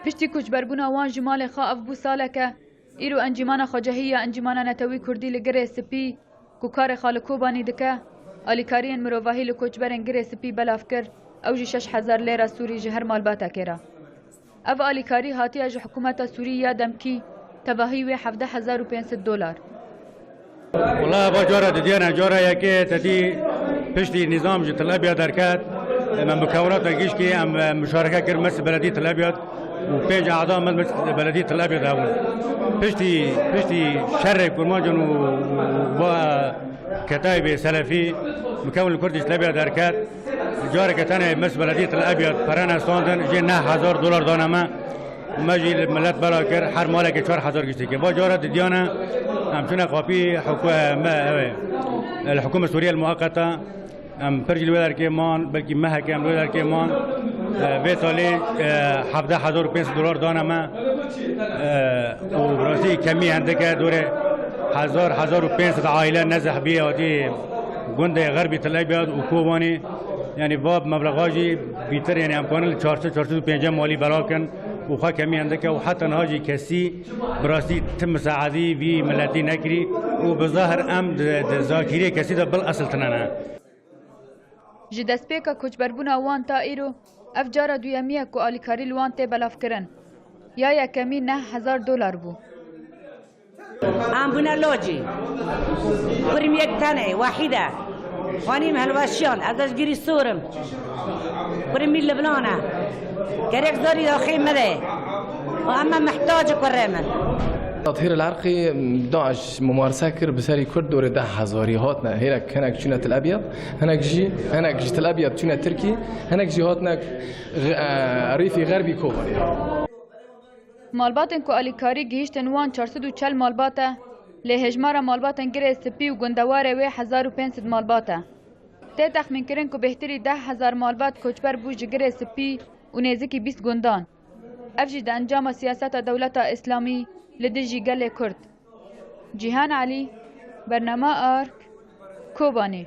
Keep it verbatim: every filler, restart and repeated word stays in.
Piştî koçberbûna wan ji malê xwe, ev bû saleke, îro Encîmana Xwecehî ya Encîmana Netewî Kurdî li Girê Spî, ku karê xwe li Kobanî dike, alîkariyên mirovahî li koçberên Girê Spî belav kir, ew jî şeş hezar lêra Sûrî ji her malbatekê re. Ev alîkarî hatiye ji hikûmeta Sûrî ya demkî, tevahî wê hevdeh hezar û pênc sed dolar. Wela va cara didiyane, cara yekê tedî piştî nîzam ji Til Ebyad derket, me mukewelata gişkî em, e, muşareke kir mes beledî Til Ebyad û pênc ada me mes beledî Til Ebyad hebûn. Piştî, piştî şerê kurmancên û, û va ketayê bê selefî, mukewel Kurd ji Til Ebyad derket. Careke tenê mes beledî Til Ebyad pere nestandin, jê neh hezar dolar dane me. Me jî li milet bela kir, her malekê çar hezar giştî kir. Va cara didiyane, em çûne qapî hikû-, me, ew ê, li hikûmet Sûriye li muqeqeta, em pir jî li wê derkê man, belkî meheke em li wê derkê man. E, vê salê, e, hevdeh hezar û pênc sed dolar dane me. E, û rastî kemî hindike, dorê hezar, hezar û pênc sed aîle nezehbî hatî gundê Xerbî Til Ebyad û Kobanê. Yanî va meblexa jî bîtir, yanî em kanin li çar sed, çar sed û pêncî malî bela kin û xwe kemî hindike û heta niha jî kesî bi rastî ti misaedî vî miletî nekirî û bi zahir em di, di zakîrê kesî de bil esil tine ne. Ji destpêka koçberbûna wan ta îro, ev cara duyemî ye ku alîkarî li wan tê belavkirin. Ya yekemî neh hezar dolar bû. Em bûne locî. Kurîm yek tenê, wehîd e. Xanîm helweşiyan, ez ez girî sor im. Kurîm mî liblan e. Gerek zarî daxê me de. Û em me mihtacî kurê min. Tathîr el-Erqî, DAIŞ mumarise kir bi serî Kurd dorê deh hezarî hatine. Hêrek hinek çûne Til Ebyad, hinek jî, hinek ji Til Ebyad çûne Tirkî, hinek jî hatine, e, rîfî xerbî Kobanê. Malbatên ku alîkarî gihîştin wan çar sed û çel malbat e, lê hêjmara malbatên Girê Spî û gundewarê wê hezar û pênc sed malbat e. Tê texmînkirin ku bêhtirî deh hezar malbat koçber bû ji Girê Spî û nêzikî bîst gundan. Ev jî di encama siyaseta dewleta Îslamî li dijî gelê Kurd. Cîhan Elî, Bernama Ark, Kobanê.